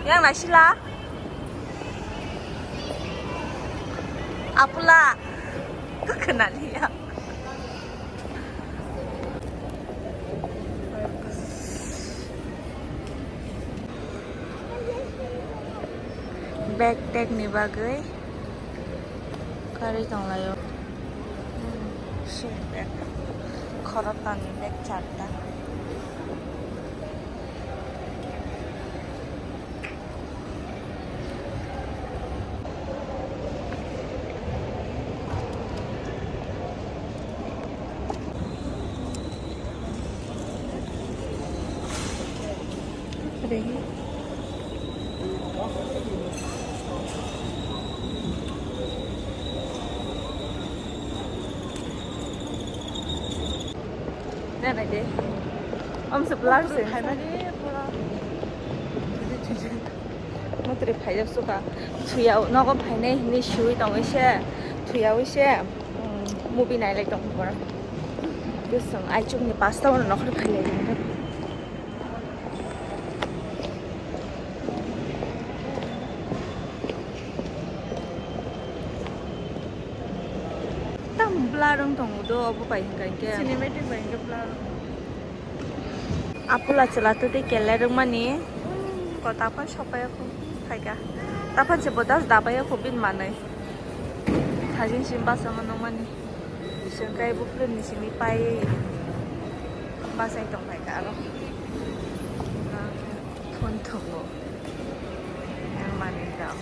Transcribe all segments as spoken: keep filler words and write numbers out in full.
Yang naisila? Apula. Kenal ya. Bag tag ni bagwi karwi tonglaio. Hmm, sini bag. Khoroknani bag charta. Nai nai de. Om se blur se. Phaimani pura. Motri phaijak suka. Thuya nogo phainai hinwi sui tongwi se. Thuya wi se. Movie nailai tong bora. Bising ai chukni pasta wano nokhor phailai. Tam blur wng tongo do, obo bai hwnkha hinkhe. Cinematic bai hinkhe blur wng. Apula chwla twi twi kele rwngmani. Ko tapan sokpaiya kho phaikha. Tapan se bodas dabaiya kho bini manwi. Sajin sim basa ma nungmani. Bising kai buklwini simi pai. Basai tong phaikha aro. Phone thongo. Yang manwi rok.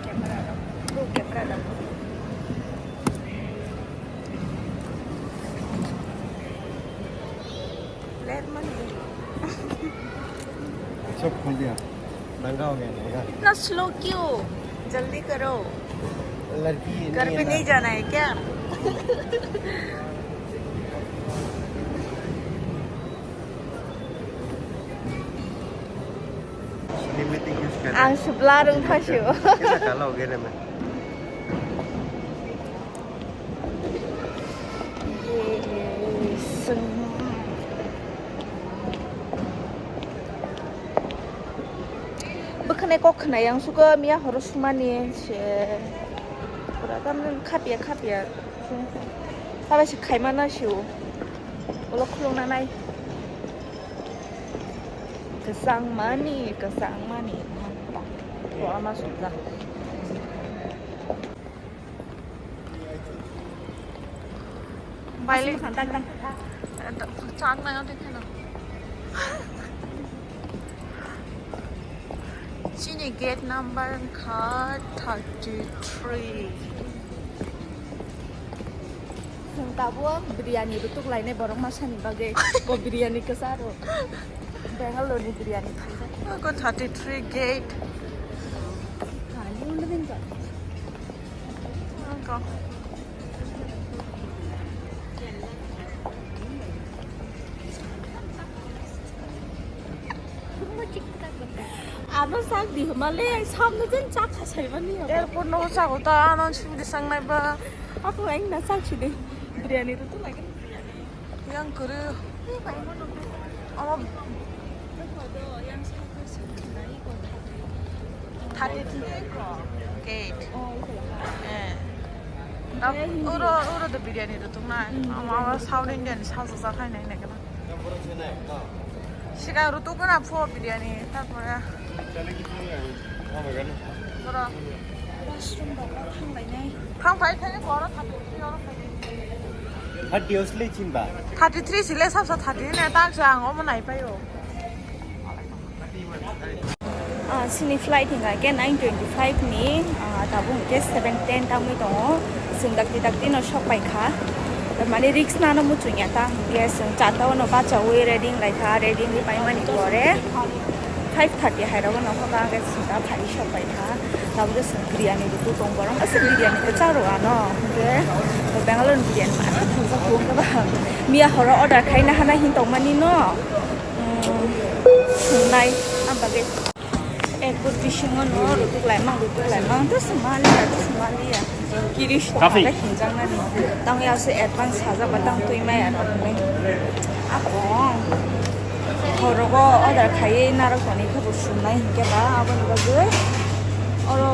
Camera rok. Bro, camera rok. Let man. सब खो गया। नंगा हो गया, नंगा। इतना स्लो क्यों? जल्दी करो। लड़की नहीं घर है पे ना। नहीं जाना है क्या? Cinematic use कर रहे हैं। Ang sebelah rung thasio. Kita kalau gini mah. Yes. Bwkhwnai kok khwnai ang suko miya horo sumani se. Pura tam khapya khapya. Aba se khaimana sio. Ulo khulungna nai. Kwchang mani, kwchang mani. Ko ama sujak. Baile. Chini gate number wngkha thirty three. Chwng tabuk biryani rutuk lainai borok masani bagwi. Bo biryani kwcharo. Bangalore ni biryani khaijak. Oko thirty three gate. Kali ulo din ka. Oko. Ano sak di homa le, samno jen chak khasai mani. Airport no sak uta, ano sim di sang nai ba. Ako ang na sak sidi. Biryani to to lagi. Yang kuru. Ama. Thirty three gate. Eh. Oro, oro the biryani rutuk na. Ama South Indian sauce sa khai nai nai kana. Siga rutuk na pho biryani. Tarpore. Boro. Washroom ba thang bai nai. Thang bai khai boro thirty three oro khai. Thirty osle chin ba. Thirty three sile sabsa thirty ne ta ang omo nai paio. Ah, sini flight hingka ke nine twenty five ni, ah, tabuk hingke seven ten tangwi tongo. Chwng dakti dakti no sok pai kha. Mane risk nano muchungya ta hingke chwng charta o no bachaui ready wng lai kha, ready wngwi paimani pore five thirty hai rogo no hokha hingke chwng ta phai sok pai kha. Tabuk chwng biryani rutu tong borok aswk biryani kwchak rw ano hingke Bangalore ni biryani aswk thwngjak tong kha ba. Miya horo order khaina hana hin tongmani no. Thwngnai, ang bagwi ek but bisingo no rutuk laimang, rutuk laimang, to se maliya, to se maliya. Kiris to Coffee. Kare hinjaknani. Tang ya se advance sajak ba tang twi maya no hinwi. Horogo order khaiwi narwk tonwi khe bo sumnai hinkhe ba aboni bagwi oro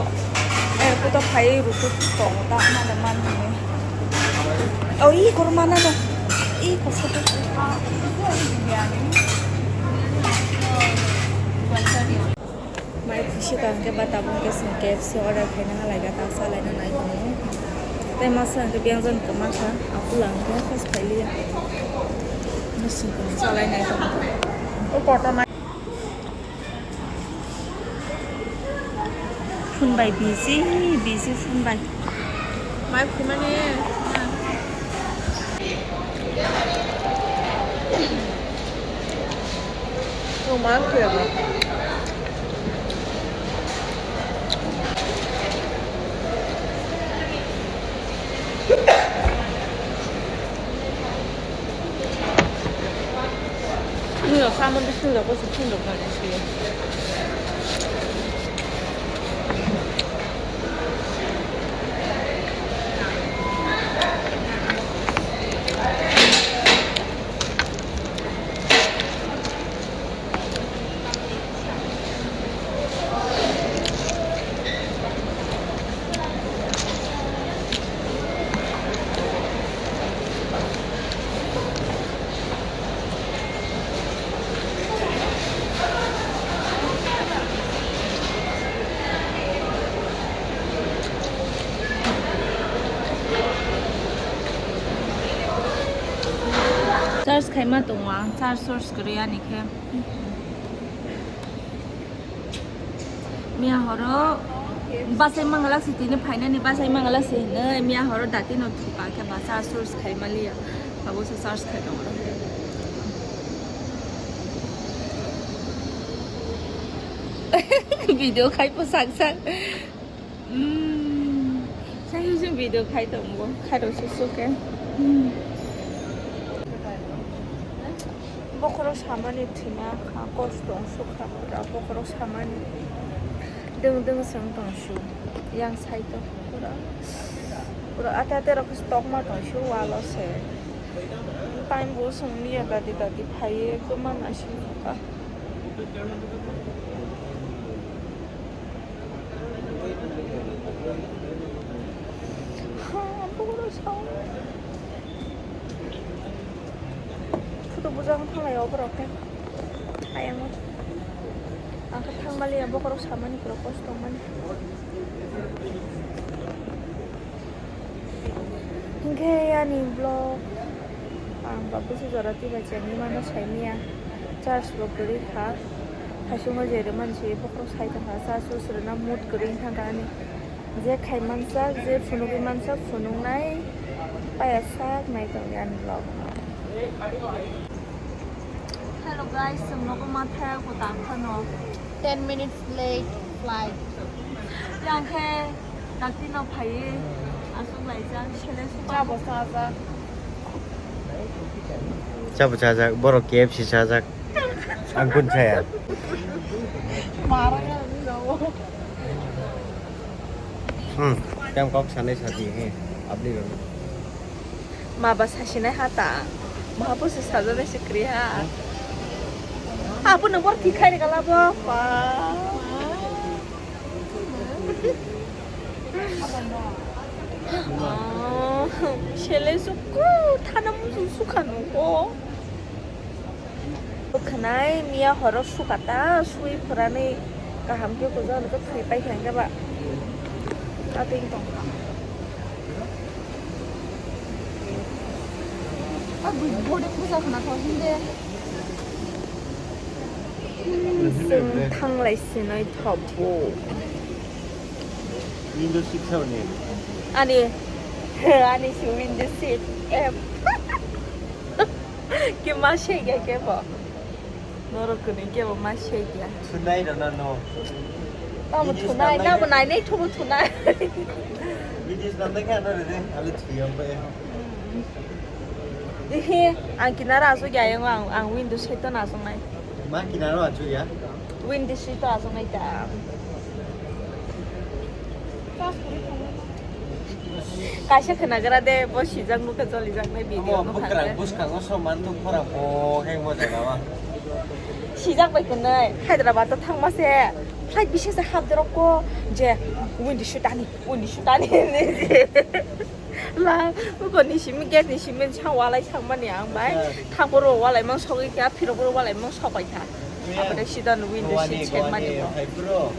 airport o phaiwi rukuk tongo ta mada man hinwi. O i koro mana no. I kosok. Mai khisi ka hwnkhe ba tabuk hwnkhe chwng K F C order khaina halai kha, ta salaina nai tongo. Tei masa hwnkhe biyang jani kwma kha, apula hwnkhe first khailiya. Machine khe salai nai tongo. O kotor nai. Phone bai busy, busy phone bai. Mai khumani. Roma khuyaba. Nino samo bising rok ko sing rok na sing. Charge khaima tongo ang, charge source kwrwi ani khe. Miya horo bachai mangalak si tini phainani bachai mangalak si hinwi miya horo dati no thupa khe ba charge source khai maliya. Abo se charge khai tongo. Video khai po sak sak. Hmm. Sai hujung video khai tongo. Khai rw suk suk khe. Hmm. Bokhorok samani thwina kha, kosto wng sukha pura bokhorok samani. Dwng dwng se wng tong su, yang side o pura, pura ate ate rok khe tokma tong su wall o se. Time bo swng liya dadi dadi phaiwi ekdom ma naising kha. Ha, bokhorok sao. Photo bujang thanglai o borok khe. Ayang o. Ang khe thangmali ya bokhorok samani borok kosto mani. Hinkhe ani vlog ang ba busi jora tiba chengwi mano saimanya. Charge bo kwrwi kha. Thaisungo je rwmani se bokhorok sai tongkha. Charge o swrwna mood kwrwi wngkha ani. Je khai mansak, je phunugwi mansak, phunuknai paya sak nai tongdi ani vlog. Hello guys, chwng nogo ma thaya ko tang phano. Ten minutes late flight. Yang khe dakti no phaiwi aswk laijak, sele suk. Chabo chajak. Chabo chajak, borok K F C chajak. Ang kun saya. Mara ya, no. Hmm, tang kok sanai sadi he, abli ro. Ma ba sasinai ha ta. Ma bo se sajana se kri ha. Ha bo no bor ki khai re kala bo. Pa. Oh, sele sukku thana musu sukha no ko. Khwnai miya horo sukata, sui phwrani kaham khe kuja, hwnwi khe thwi paikha hwnkhe ba. Atwi tongkha. A bui bode kuja khna tho hinde. Hmm, chwng thanglai sinai thobo. Window seat sao ni? Ani, ani si window seat. Em. Ke ma se ge ke bo. Norok kwnwi kebo ma siyakya. Thunai rwna no. Tamo thunai, nabo nainai thubo thunai. Video snamnai khe ano rede, ale thuyam bai. Ehe, ang kinaro aswk ya, ang, ang window seat o aswknai. Ma kinaro aswk ya? Window seat o aswknai ta. Kaisa khwnagra de, bo sijak nukha, jolijaknai video. Omo nukha bwkrang de. Bwskango soman thung khorang bo heng bo jaga o. Sijak bai khwnwi Hyderabad o thangma se flight bising se hapjorok ko je window seat ani, window seat ani. La, uko ni simi gate ni simi sa walai thangmani ang bai. Thangporo walai mang sogwi kha, phirokporo walai mang sokbai kha. Aboni sida window seat check mani bo.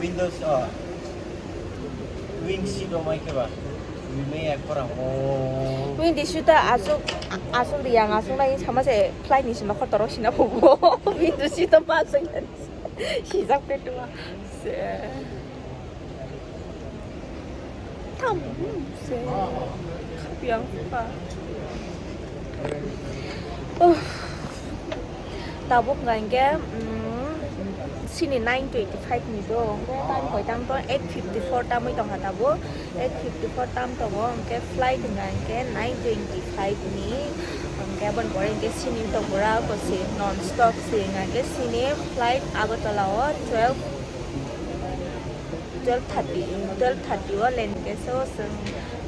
Windows o. Wing seat o mai khe ba. Wing mai ya khorang o. Wing di suta asuk, asuk riyang asuk nai sama se flight ni sima khortorok sina phugo. Wing di suta ma asuk nai. Sijak pe tu se. Tam se. Khapyang pa. Oh. Tabuk hwnkha hinkhe, mm, sini nine twenty five ni do, hinkhe time koi tam tong, eight fifty four tamwi tongkha tabuk, eight fifty four tam tongo, hinkhe flight hwnkha hinkhe nine twenty five ni, hinkhe aboni pore hinkhe sini tongpura kosi non stop se hwnkha hinkhe sini flight Agartala o twelve twelve thirty, twelve thirty o landing khe so chwng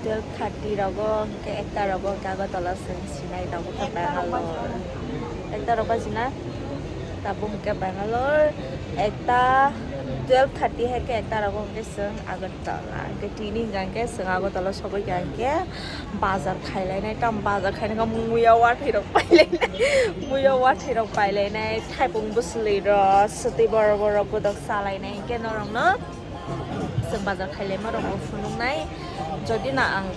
twelve thirty rogo, hwnkhe ekta rogo, hwnkhe Agartala chwng sinai tabuk khe Bangalore. Ekta rogo sinai tabuk hwnkhe Bangalore, ekta twelve thirty hai khe ekta rogo hwnkhe chwng Agartala. Hwnkhe tini hwnkha hwnkhe chwng Agartala sogwi kha hwnkhe bazar khailainai, tam bazar khainai khe muya wathairok pailainai, muya wathairok pailainai, thaipung bwswlwirok, swtwi borok borok bodok salainai hwnkhe norokno. Chwng bazar khailaima rokbo phunuknai. Jodi no ang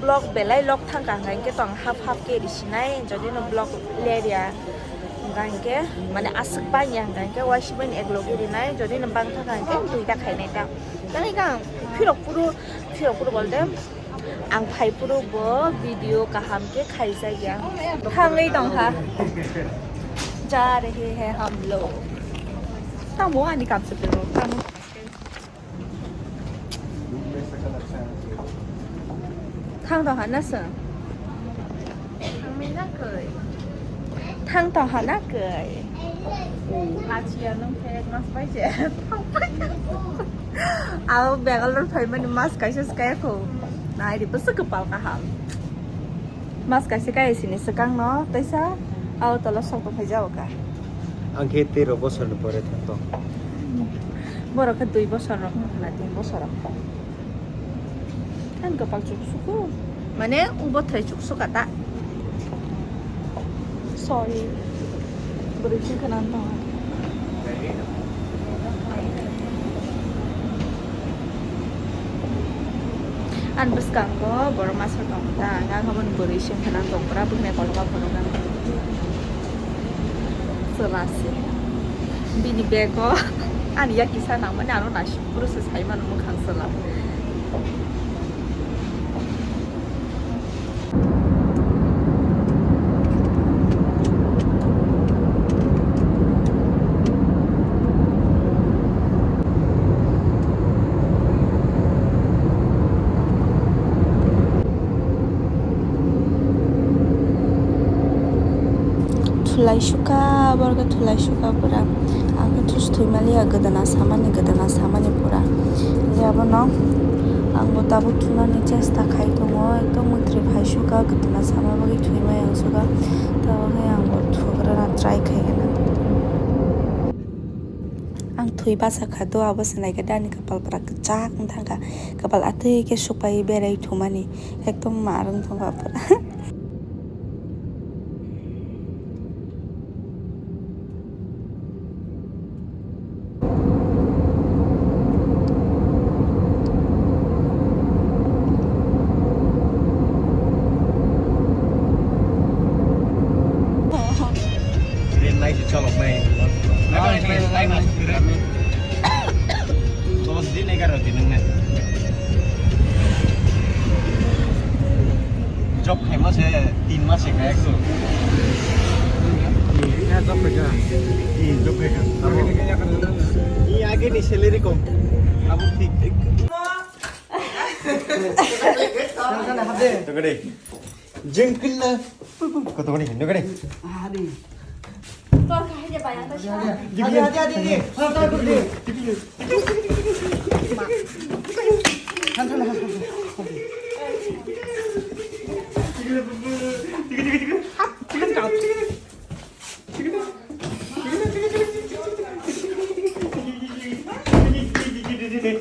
vlog belai log thangkha hwnkha hinkhe tong half half khe risinai. Jodi no vlog lerya hwnkha hinkhe mane aswk bangya hwnkha hinkhe waisibani ek logi rinai. Jodi no bang thangkha hinkhe duita khainai ta. Tei hinkhe ang phirok phuru, phirok phuru bolte ang phai phuru bo video kaham khe khaijakya. Thangwi tongkha. Ja rahe hai hum log. Tamo ani kamsa phuru. Tamo. Thang tong hana se. Thangwi na koi. Thang tong hana koi. Lachiya nung khe mas pai je. Abo Bangalore phaimani mas kaisa se kaya kho. Nai di bwswk kwpal kaham. Mas kaisa kaya sini swkang no teisa. Abo tola sok tong phai jao ka. Ang khe tero bosor ni pore thang tong. Borok khe dui bosor rok wngkha na tin bosor rok. Ani kwpal chuksuku. Mane, o bothrai chuksuka ta. Sorry. Bwrwi sing khna tong. Ani bwskango borok masa tong ta. Ang hamon bwrwi sing khna tong. Pura bwkhnai kolok phunuk ang. Chwla se. Bini bego ani yak kisa nangmani ano naisik phuru se sai mano mwkhang chwla. Thulai suka, borok thulai suka pura. Ang khe thus thwi maliya, gwdana samani, gwdana samani pura. Hingke abono ang bo tabuk thumani chesta khai tongo, ekdom mwkhri phai suka, gwdana sama bagwi thwi maya ang suka. Tabuk khe ang bo thugrana try khai gana. Ang thwi basa kha do, abo se naikhe da ani kapal pura kwchak wng thangkha. Kapal atwi khe supai berai thumani, ekdom ma rwng thangkha pura. Train nai se cholok nai. Dos din, egaroh din wng nai. Job khaima se tin mas se kaya ekso. Job khaika. Job khaika. Ni age ni salary kom. Abo thik. Jengkilla. Kotokoni, nokoni. Hadi, hadi, hadi, hadi. Hadi, hadi, hadi, hadi. Hadi, hadi, hadi. Hadi, hadi, hadi. Lagi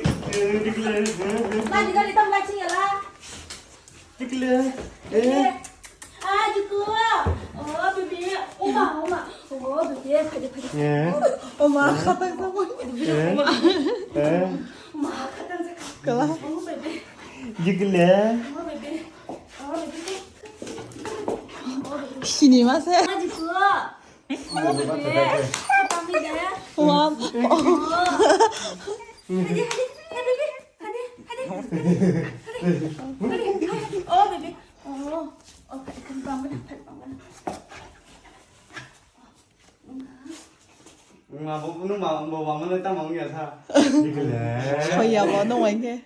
dari tam lagi ya lah. Tikle. Eh. Ah, juku. Oh, bebe. Oma, oma. Oh, bebe. Pade, pade. Eh. Oma, khatang sama. Eh. Eh. Oma, khatang sama. Kala. Oh, bebe. Jikle. Oh, bebe. Oh, bebe. Sini mas eh. Ah, juku. Oh, bebe. Khatang ni deh. Wow. Oh. Hadi, hadi, hadi, bebe. Hadi, hadi, hadi, hadi, hadi. Oh, bebe. Oh, oh, hadi, hadi, bangun, hadi, bangun. Nung ma bo, nung ma bo, bangun le tamo ya tha. Soya bo, nung wai ke.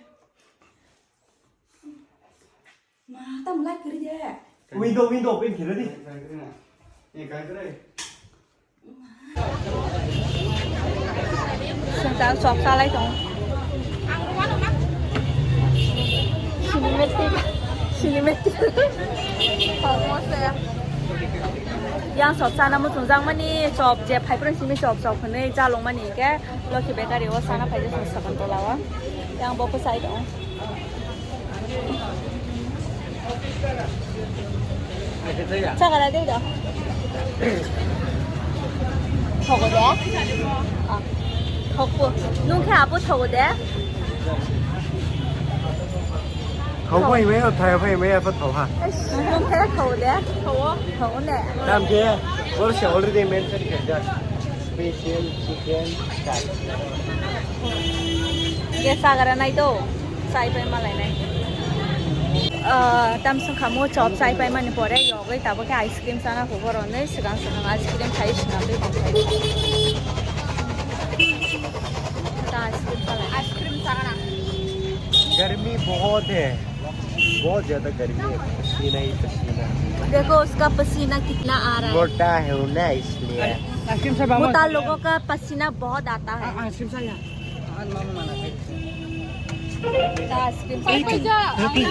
Ma, tam lai kiri je. Window, window open kiri di. Sengkang sok salai tong. Cinematic, cinematic. Yang sok sana muchung jang mani chop je phai prang simi chop chop hwnwi chalung mani ke Loki Bakery o sana phai je song sakan tola o. Yang bo kwchai tong. Chakara dei do. Thogo de? Ah. Thokbo. Nung khe abo thogo de? Thok bai mai, thok bai mai, apa thok ha? Nung khe thogo de? Thogo. Thogo ne? Dam khe, bor se already mention khe jak. Special chicken curry. Ge sagra nai do, chai pai malai nai. Ah, tam sung khamu chop chai pai mani pore yogwi tabo khe ice cream sana kho borok nai swkang swkang ice cream khai swnam twi tong khai. Ta ice cream salai. Ice cream sana. गर्मी बहुत है, बहुत ज्यादा गर्मी है, पसीना ही पसीना। देखो उसका पसीना कितना आ रहा है। मोटा है ना इसलिए। आइसक्रिम से बाबा। मोटा लोगों का पसीना बहुत आता है। आ, आइसक्रिम से या। आन मामा माना खाई। Ice cream. Eighty rupees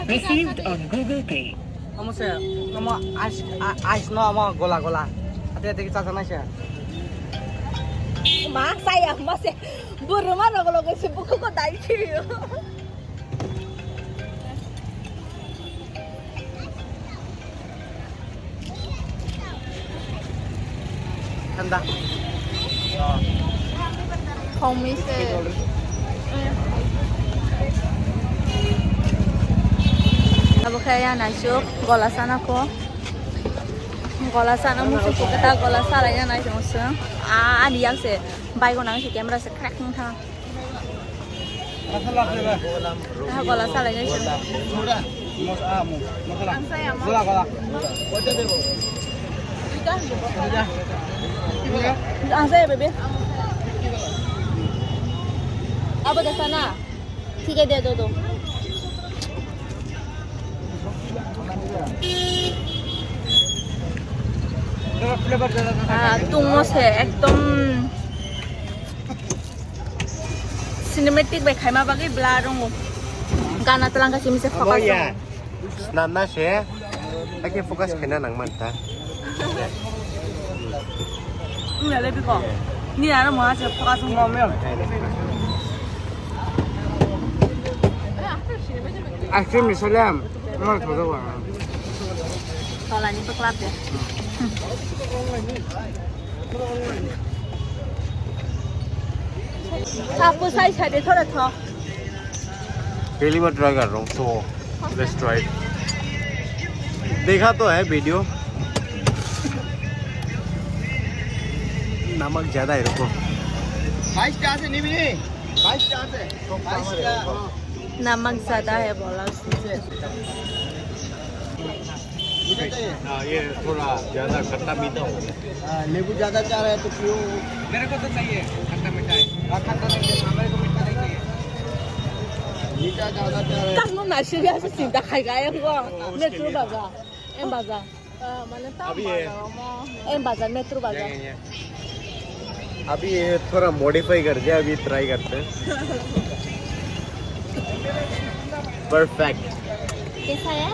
received on Google Pay. Amo se, amo ice, a-, ice no amo gola gola. Ate ate kicha sana se. Ma saya ma se. Buruma rogo rogo se buku ko dai khiyo. Thanda. Khongmi se. Abo khe ya naisuk gola sana kho. Gola sana musu kho kata gola sala ya naisuk musu. A ani yak se bai go nang se camera se crack thang. Aha, gola salai nai sini. Gola, gola. Ang saya, bebe. Apa dah sana? Tiga dia, do, do. Ah, tungmo se ekdom cinematic bai khaima bagwi blur wngo. Gana twlang ka simi se focus wngo. Snamna se, ake focus khaina nang man ta. Wngya le biko. Ni aro mo ase focus wngmo. Ice cream ni salam. Mo thodo wa. Tolani paklap de. Sapo sai sai de thora tho. पहली बार ट्राई कर रहा हूँ, so let's try। देखा तो है वीडियो। नमक ज्यादा है, रुको। बाईस का से नहीं मिली, बाईस का से, बाईस का। नमक ज्यादा है बोला उसने। हाँ, ये थोड़ा ज्यादा खट्टा मीठा हो। हाँ, नींबू ज्यादा चाह रहे तो पियो। मेरे को तो चाहिए खट्टा मीठा है। हाँ, खट्टा नहीं चाहिए, मेरे को मीठा नहीं चाहिए। मीठा ज्यादा चाह रहे। Tamo na siya sa sinta kay kaya ko. Metro baza. Em baza. अभी ये। Em baza, metro baza. ये, ये। अभी ये थोड़ा मॉडिफाई कर दिया, अभी ट्राई करते हैं। परफेक्ट। कैसा है?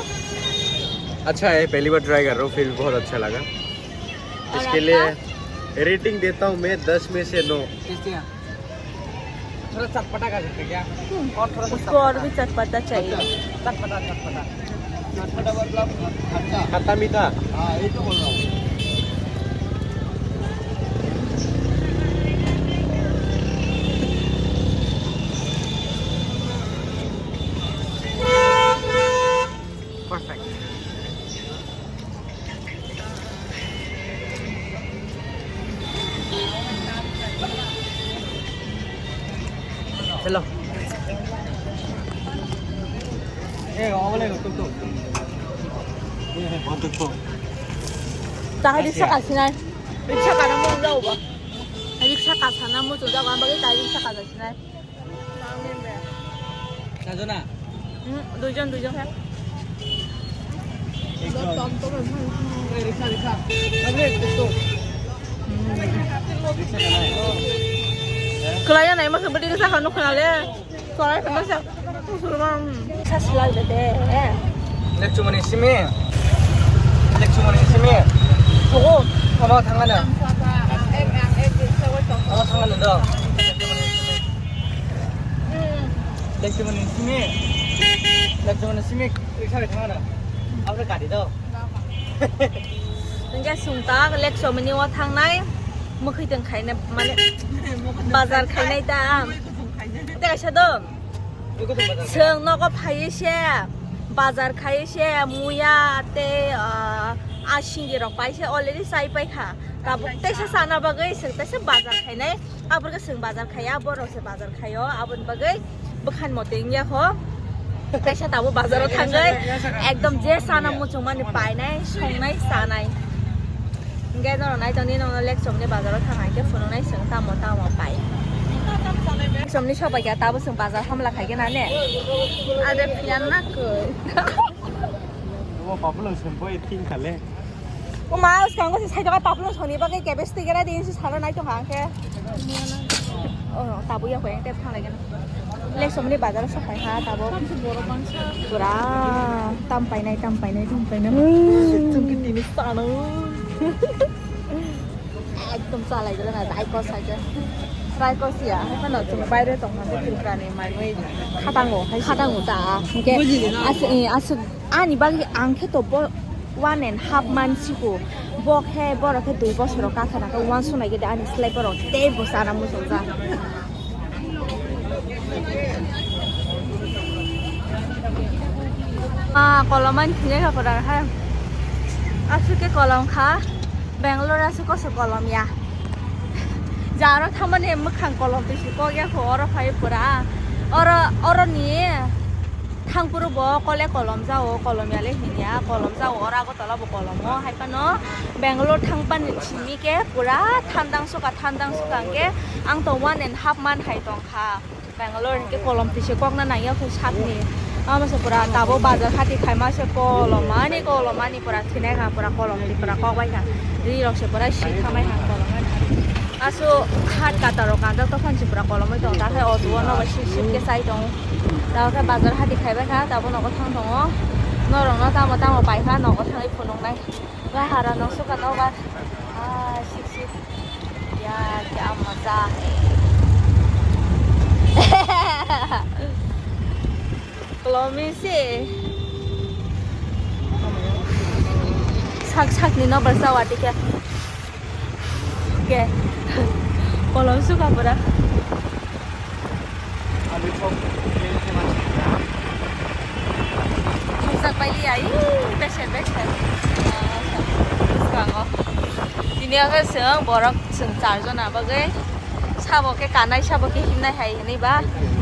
अच्छा है, पहली बार ट्राई कर रहा हूँ, फिर भी बहुत अच्छा लगा। और इसके लिए आपका? रेटिंग देता हूँ मैं दस में से नौ। कैसे है? थोड़ा चटपटा खा सकते क्या? हम्म। और थोड़ा सा उसको और भी चटपटा चाहिए। अच्छा, चटपटा, चटपटा। चटपटा मतलब खट्टा। खट्टा मीठा। हाँ, यही तो बोल रहा हूँ। Perfect. Hello. Eh, awalnya tutup. Oh, tutup. Tahan di saka sinai. Riksa kana mo jao ba. Riksa kasana mo jao ba, bagi tahan riksa kana sinai. Sajona. Hmm, duijon, duijon khe. Ekjon. Riksa, riksa. Tablet, ekjon. Riksa kana. Kelaya nai masa bedi riksa kanu khana le. Kelaya kanu sa. Musulman. Sa silai de de. Lekchumani simi. Lekchumani simi. Oh. Mama thangana. Mama thangana do. Lekchumani simi. Lekchumani simi. Riksa bai thangana. Abra kadi do. Hingke sungta lekchumani o thangnai. Mukhui tong khainai mane bazar khainai ta. Tei kaisa do. Chwng nogo phaiwi se bazar khaiwi se muya tei, ah, asingni rok pai se already chai pai kha. Tabuk teisa chana bagwi chwng teisa bazar khainai. Aborok chwng bazar khaiya, borok se bazar khaio. Aboni bagwi bwkhan mote wngya kho. Teisa tabuk bazaro thangwi ekdom je chana muchungmani painai, songnai, chanai. Hingke norok nai tongdi, nono lekchomni bazaro thang hai khe phunuknai chwng tamo tamo pai. Lekchomni sobai khe tabo chwng bazar hamla khai khe na ne? Are phiya na koi. Bo papulung songbo e thing khale. O ma, swkango se sai jaga papulung songni bagwi kebes twi gera din se salo nai tong kha khe. Oh, tabo ya koi, tep thang lai gana. Lekchomni bazar sok pai ha tabo. Pura tam painai, tam painai, tam painai. Chwng khe tini chano. Ekdom chalai gana, raikos hai khe. Raikos ya, hai phano chwng baire tong kha, Tripura ni mai mui khatango, hai khatango ta. Hingke aswk, eh, aswk ani bagwi ang khe to bo one and half month siko. Bo khe, borok khe dui bosoro kathana khe uansuk nai khe de ani slai borok tei bo chana muchung ja. Ah, kolom ani thwngya kha pura khe. Aswk khe kolom kha. Bangalore aswk koso kolom ya. Jaro thamani mwkhang kolom twi si kok ya kho, oro phai pura. Oro, oro ni thangphuru bo kole kolom jao, kolom ya le hinya, kolom jao oro ago. Tola bo kolomo, hai phano Bangalore thang pani simi khe pura thandang suka, thandang suka hingke ang to one and half month hai tong kha. Bangalore hingke kolom twi se kokna nangya kho sakni. Amo se pura tabo bazar hati khaima se kolom ani, kolom ani pura thinai kha, pura kolom twi pura kok bai kha. Ri rok se pura si khamai kha kolom ani. Aso hat kata rok kanjak tokhan se pura kolomoi tong, ta khe auto o nobo sip sip khe chai tongo. Ta khe bazar hati khaibai kha, tabo nogo thang tongo. Norok no tamo tamo pai kha, nogo thangwi phunuknai. Ba hara no suka no ba. Ah, sip sip. Ya, kya maza hai. Kolomi se. Sak sak ni no bersa wati kya. Ke. Kolom suka pura. Sukjak pai liya, ih, beser, beser. Ah, bwskango. Tini o khe chwng borok chwng char jona bagwi sabo khe kanai, sabo khe himnai hai hwnwi ba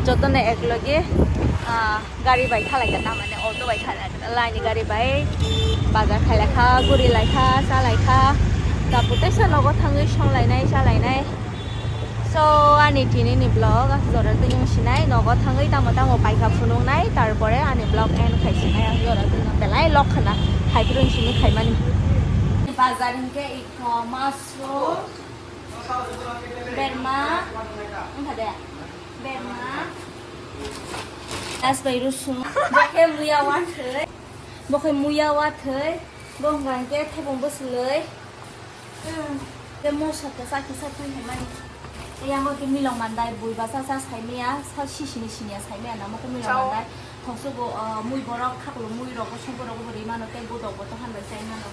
jotono eklogi, ah, gari bai khalai kha, tamani auto bai khalai kha, laini gari bai bazar khailai kha, guri lai kha, cha lai kha, tabuk teisa nogo thangwi song lainai, cha lainai. So, ani tini ni vlog ang jora twi wng sinai, nogo thangwi tamo tamo paikha phunuknai, tarpore ani vlog end khai sinai, ang jora twi belai lok khna hai phuru simi khaimani. Bazar hingke ikho masuk berma, wngkha de? Berma. As bai rusung. Bo khe muya wathwi. Bo khe muya wathwi. Bo hwnka hwnkhe thaiphung bwswlwi. Hmm. Tei moso kwchak kwchak twi hwnmani. Yango khe milong mandai, bui basa sa saimaya, sa sisini sinia saimaya namo khe milong Chao. Mandai. Thongsugo, ah, mui borok, khaklo mui rok, songko rok bo ri mano, tei budok bo tohan bai sai mano.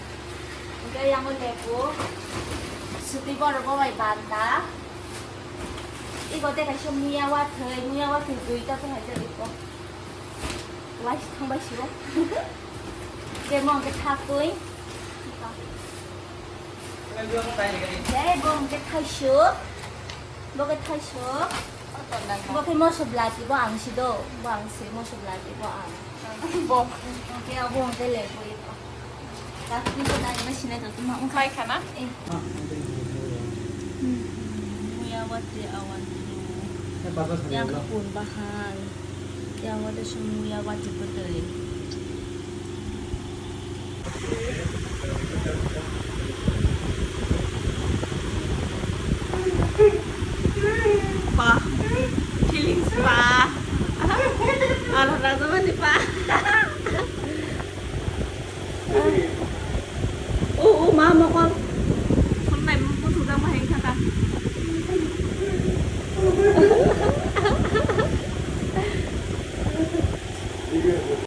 Hingke yango lebu, suti borok bo bai banda. Igo tei kaisa muya wathwi, muya wathwi duita tong hai jagwi ko. Wais thangbai sio. Je mo hingke thakwi. Je bo hingke thaisuk. Bo khe thaisuk. Bo khe moso blati bo ang si do. Bo ang si moso blati bo ang. Bo. Hingke abo hingke lebu. Takni ko nai ma sinai to tuma wngkha. Khai khana? Eh. Hmm. Muya wati awan tu. Yang kapun bahal. Yang wati sung muya wati betul.